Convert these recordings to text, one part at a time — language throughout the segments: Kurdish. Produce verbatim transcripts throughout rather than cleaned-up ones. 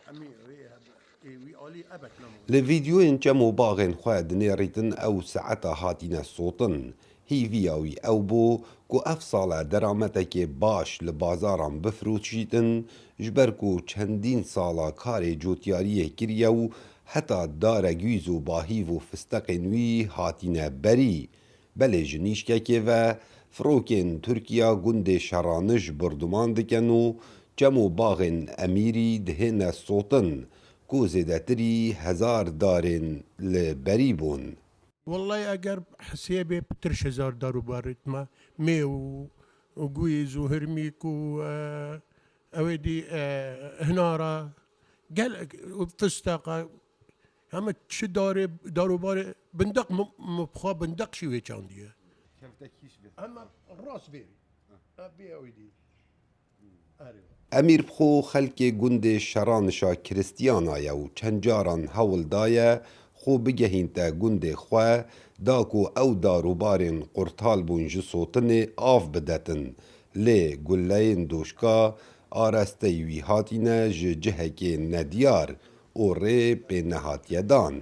Em ê wê heb-, ê wî alî ebek namo. Li vîdeoyên çem û baxên xwe dinêrîtin ew saeta hatine sotin. Hîviya wî ew bû ku ev sala derametekê baş li bazaran bifroşîtin, ji ber ku çendîn sala karê cotyariyê kiriye û heta darek wî zû bahîv û fisteqên wî hatine berî. Belê ji nîşkekê ve firokên Tirkiya gundê Şeranij borduman dikin û çem û baxên Emîrî dihêne sotin ku zêdetirî hezar darên li berî bûn. Wellahî eger hesiyê bê pitir ji hezar dar û barê dima mê û, û guîz û hirmîk û, e, ew ê dî, e, hinara, gelek û fisteqa, heme çi darê, dar û barê bindeq mi, mi bi xwe bindeq jî wê çandiye. Kevtek hîç bê. Heme rast bêrî. Ha, bê ew ê dî. Erê. Emîr bi xwe xelkê gundê Şeranişa Kiristiyana ye û çend caran hewl daye xwe bigehînte gundê xwe, da ku ew dar û barên qurtal bûn ji sotinê av bidetin. Lê guleyên doşka arasteyî wî hatîne ji cihekê nediyar û rê pê nehatiye dan.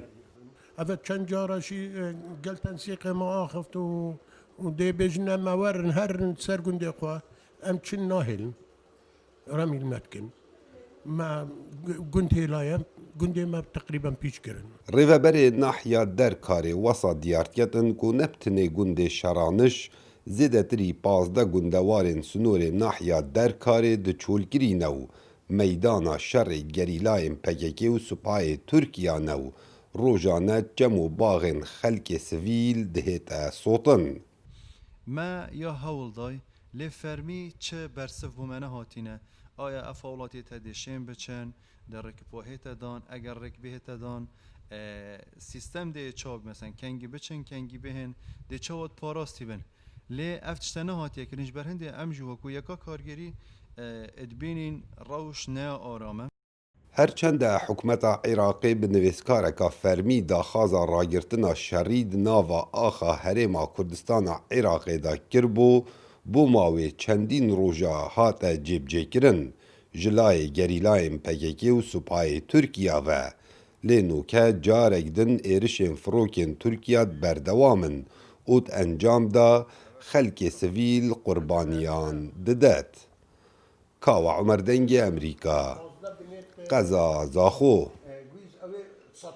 Eve çend cara jî, e, gel tensîqê me axift û, û dê bêjin, em me werin herin ser gundê xwe, em çin nahêlin. Remîl me dikin. Me gu-, gund hêlaye, gundê me teqrîben pîç kirin. Rêveberê Nahiya Derkarê wesa diyar diketin ku ne bi tenê gundê Şeraniş, zêdetirî pazdeh gundewarên sinorê Nahiya Derkarê diçolkirî ne û meydana şerê gerîlayên P K K û supayê Tirkiya ne û rojane çem û baxên xelkê sivîl dihête sotin. Me ya hewl day, lê fermî çi bersiv bo me nehatîne. Aya ev hewlatê te dê şên biçin, dê rêkbihê te dan, eger rêkbihê te dan, e, sîstem dê çawa, mesela kengî biçin, kengî bihên, dê çawa parastî bin. Lê ev tişte nehatiye kirin, ji ber hindê em jî wekû yeka kargerî, e, dibînîn rewş ne aram e. Her çende hikûmeta Iraqê bi nivîskareka fermî daxwaza ragirtina şerî di nava axa Herêma Kurdistana Iraqê de kiribû, bo mawê çendîn roja hate cêbicêkirin ji layê gerîlayên P K K û supayê Tirkiya ve. Lê nûke carek din êrişên firokên Tirkiya berdewam in û di encam de xelkê sivîl qurbaniyan didet. Kawa Omer, Dengê Emerîka, Qeza Zaxo.